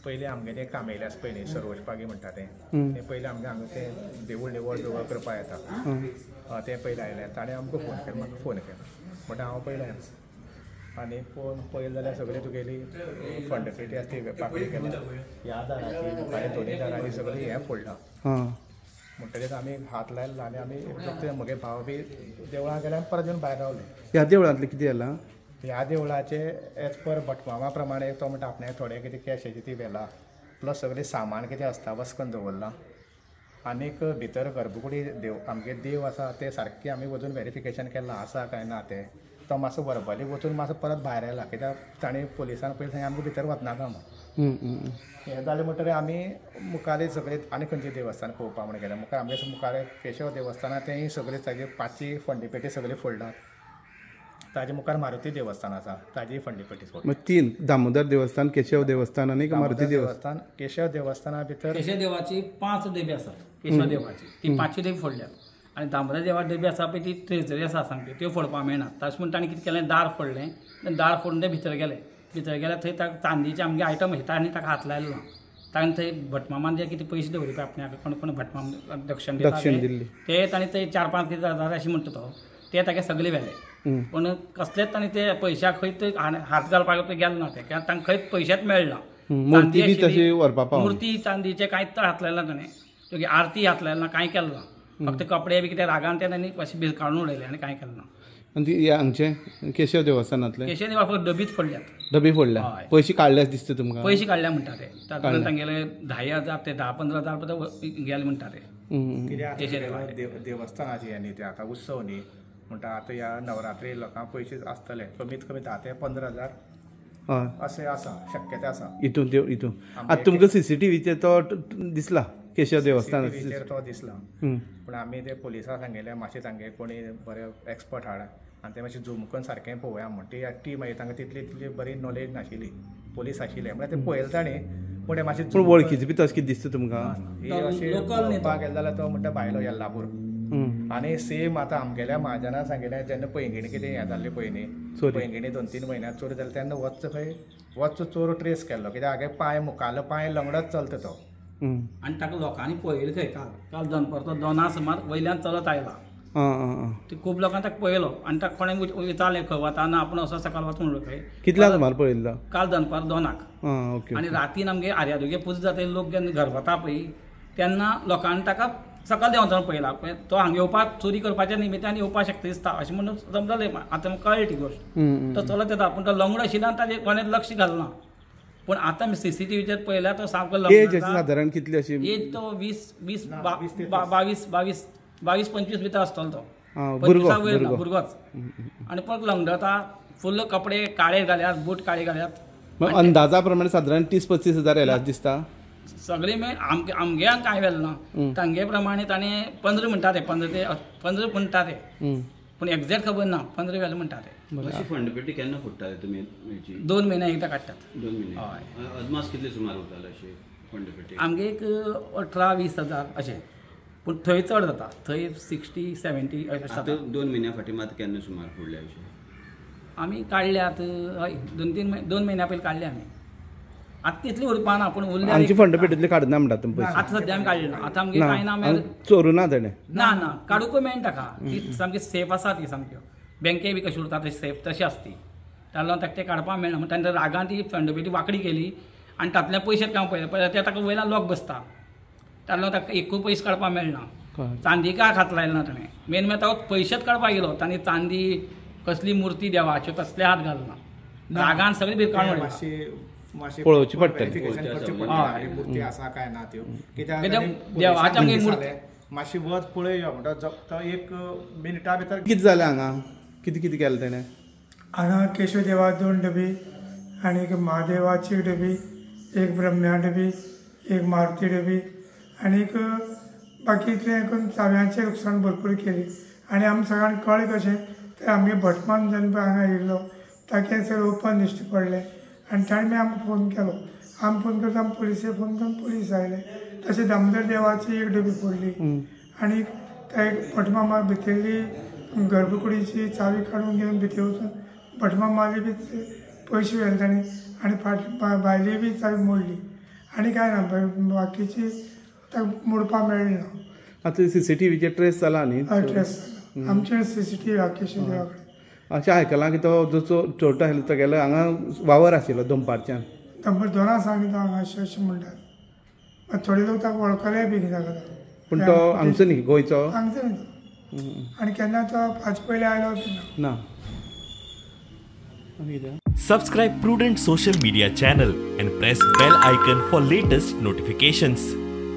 पयलीं आमगेलें कामेले आसा पयलीं सरोज पागी म्हणटा तें, तें पयलीं आमगें हांगा तें देवूळ निवळ बिवळ करपाक येता, तें पयलीं आयलें. ताणें आमकां फोन केलो, म्हाका फोन केलो म्हणटा हांव पयलें आनी फोन पळयलें जाल्यार सगळी तुगेली फंड पेटी आसा ती पाकळी केल्या, ह्या दाराची मुखार दोनी दारांनी सगळें हें फोडलां. म्हणटकीच आमी हात लायलो आनी आमी फक्त म्हगे भाव बी देवळां गेले आनी परत येवन भायर रावले. ह्या देवळांतलें कितें जालां? ह्या देवळाचे एज पर भटमामा प्रमाणे तो म्हणटा आपणे थोडे कितें कॅशाची ती व्हेला, प्लस सगळें सामान कितें आसता वस्कन दवरलां. आनीक भितर गर्भकुडी देव आमगे देव आसा ते सारकें आमी वचून वेरिफिकेशन केलां आसा काय ना तें. तो मातसो वर्बली वचून मातसो परत भायर आयला कित्याक ताणें पुलिसान पयलीं सांगलें आमकां भितर वचनाका म्हूण. हें जालें म्हणटकीर आमी मुखार सगळें आनी खंयचें देवस्थान पळोवपाक म्हूण गेले. मुखार आमगे मुखार केशव देवस्थान आसा तेंय सगळें ताजे पांचशी फंडी पेटी सगळें फोडलां. ताजे मुखार मारुती देवस्थान आसा ताजी फंडी पेटी फोडली. तीन दामोदर देवस्थान, केशव देवस्थान आनी मारुती देवस्थान. केशव देवस्थाना भितर केशव देवाची 5 डबी आसात. केशव देवाची ती 5 डबी फोडल्यात आनी दामोदर देवा डबी आसा पळय ती ट्रेजरी आसा सामकी, त्यो फोडपाक मेळना. तशें म्हूण ताणें कितें केलें, दार फोडलें, दार फोडून ते भितर गेले. भितर गेले थंय ताका चांदीचे आमगे आयटम आशिल्ले ताणें ताका हात लायलो ना. ताणें थंय भटमामान जे कितें पयशे दवरिल्ले पळय आपण्याक कोण कोण भटमाम दक्षिण दिता ते ताणें थंय 4-5 कितें हजार अशें म्हणटा तो ते तागे सगळे व्हेले. पूण कसलेच ताणें ते पयशाक खंय हात घालपाक गेले ना ते, कित्याक तांकां खंयच पयशेच मेळना. मुर्ती चांदीचे कांयच हात लायला ताणें, तुगे आरती हात लायला ना, कांय केलें ना. फक्त कपडे बी कितें रागान ते तांणी अशें बिल काडून उडयले आनी कांय केलें ना. आनी हांगचें केशव देवस्थानांतलें केशव देवा फक्त डबीच फोडल्यात. डबी फोडल्या, पयशे काडल्यात दिसता तुमकां? पयशे काडल्या म्हणटा ते, तातूंत तांगेले 10,000 ते 10-15 हजार पर्यंत गेले म्हणटा ते. कित्याक देवस्थानाची न्ही ते आतां उत्सव न्ही म्हणटा आतां ह्या नवरात्री लोकांक पयशे आसतले कमीत कमी 10 ते 15 हजार अशें आसा शक्यता आसा. हितून हितून आतां तुमकां सीसीटीव्हीचेर तो दिसला केशव देवस्थानाचेर तो दिसला, पूण आमी ते पुलिसांक सांगिल्लें मातशें तांगे कोणी बरे एक्सपर्ट हाडा आनी ते मातशें झूम करून सारकें पळोवया म्हण. ती टी मागीर तांकां तितली तितली बरी नॉलेज नाशिल्ली, पुलीस आशिल्ले म्हळ्यार ते पळयलें ताणें पूण ते मातशें पूण वळखीचें बी तशें कितें दिसता तुमकां? ही अशें पळोवपाक गेलें जाल्यार तो म्हणटा भायलो येल्लापूर. आनी सेम आतां आमगेल्या म्हाजनान सांगिल्लें जेन्ना पैंगिणी कितें हें जाल्लें पळय न्ही, पैंगिणी 2-3 म्हयन्याक चोरी जाली तेन्ना वच्च खंय वच्च चोर ट्रेस केल्लो कित्याक हागे पांय मुखालो पांय लंगडत चलता तो. आनी ताका लोकांनी पळयलें खंय काल काल दनपारचो 2 सुमार वयल्यान चलत आयला, ती खूब लोकांनी ताका पळयलो आनी ताका कोणें विचारलें खंय वता ना आपूण असो सकाळ वचून म्हणलो खंय. कितल्यांक सुमार पळयल्लो? काल दनपार 2. आनी रातीन आमगे आर्यादुगे पुजा जाता लोक जेन्ना घर वता पळय तेन्ना लोकांनी ताका सकाळ देंवतना पळयला तो हांगा येवपाक चोरी करपाच्या निमित्तान येवपाक शकता दिसता अशें म्हणून समजलें. आतां कळ्ळें ती गोश्ट. तो चलत येता पूण तो लंगडो आशिल्ल्यान ताजें कोणें लक्ष घालना. पूण आतां आमी सीसीटीव्हीचेर पळयल्यार तो सामको एज सादारण कितली अशी? एज तो 20 20 22 22 22 25 भितर आसतलो तो, 25 वयर ना, भुरगोच. आनी परत लंगडता, फुल्ल कपडे काळे घाल्यात, बूट काळे घाल्यात. अंदाजा प्रमाणे सादारण 30-25 हजार येयला दिसता सगळे. आमगे आमग्यांक कांय व्हेलें ना, तांगे प्रमाणे ताणें 15 म्हणटा ते, 15 ते 15 म्हणटा ते, पूण एक्झॅक्ट खबर ना, 15 व्हेलें म्हणटा ते. अशी फंडपेटी केन्ना फोडटाले तुमी? 2 म्हयने एकदां काडटात. 2 म्हयने. हय. अदमास कितले सुमार उरताले अशी फंडपेटी? आमगे एक 18-20 हजार अशें, पूण थंय चड जाता, थंय 60-70 अशें. 2 म्हयन्या फाटीं मात केन्ना सुमार फोडले अशें? आमी काडल्यात हय 2-3 2 म्हयन्या पयलीं काडले आमी. आतां तितली उरपा ना पूण उरल्या. आमची फंडपेटींतली काडना म्हणटा तुमी पयशे? आतां सद्या आमी काडले ना, आतां आमगे कांय ना, चोरू ना तेणें? ना ना, काडूंकूय मेळना ताका, ती सामकी सेफ आसा ती सामक्यो. बँके बी कशी उरता तशी सेफ तशी आसता ती, ताका लागून ताका तें काडपाक मेळना. म्हण ताणें रागान ती फंडपेटी वांकडी केली आनी तातूंतले पयशे काम पळयले पळयल्यार ते ताका वयल्यान लॉक बसता, ताका लागून ताका एकूय पयशे काडपाक मेळना. चांदीकाक हात लायलो ना ताणें, मेन म्हळ्यार तो पयशेच काडपाक गेलो, ताणें चांदी कसली मुर्ती देवाच्यो कसले हात घालना, रागान सगळी भितर काडून उडयली. पळोवची पडटली मुर्ती आसा काय ना त्यो, कित्याक देवाच्या मुर्ती मातशी वच पळय यो म्हणटा तो 1 मिनटा भितर. कितें जालें हांगा? कितें कितें केलें तेणें? हांगा केशव देवा 2 डबी आनी एक महादेवाची डबी, एक ब्रह्म्या डबी, एक मारुती डबी आनी एक बाकी इतलें करून चाव्यांचें लुकसाण भरपूर केली. आनी आमकां सगळ्यांक कळ्ळें कशें तर आमगे भटमान जेन्ना पळय हांगा येयल्लो ताका सगळें ओपन दिश्टी पडलें आनी ताणें आमकां फोन केलो. आमी फोन करता आमी पुलिसेक फोन करून पुलीस आयले. तशें दामोदर देवाची एक डबी फोडली आनी त्या एक भटमामा भितरली गर्भकुडीची चावी काडून घेवन भितर वचून भटमामाली बी पयशे व्हेले ताणें आनी फाट बायली बी चावी मोडली. आनी कांय ना, बाकीची ताका मोडपा मेळ्ळें ना. आतां सीसीटीव्हीचेर ट्रेस जाला न्ही? हय, ट्रेस जाला. आमचे सीसीटीव्ही केशव देवा कडेन. अशें आयकलां की तो जो चोरटा आशिल्लो तेगेलो हांगा वावर आशिल्लो दनपारच्यान. दनपार दोना सांगितलो हांगा अशें अशें म्हणटात. थोडे लोक ताका वळखले बी कित्याक. पूण तो हांगचो न्ही, गोंयचो? हांगचो न्ही तो. आनी केन्ना तो हाचे पयलीं आयलो बी ना. Subscribe Prudent Social Media channel and press bell icon for latest notifications.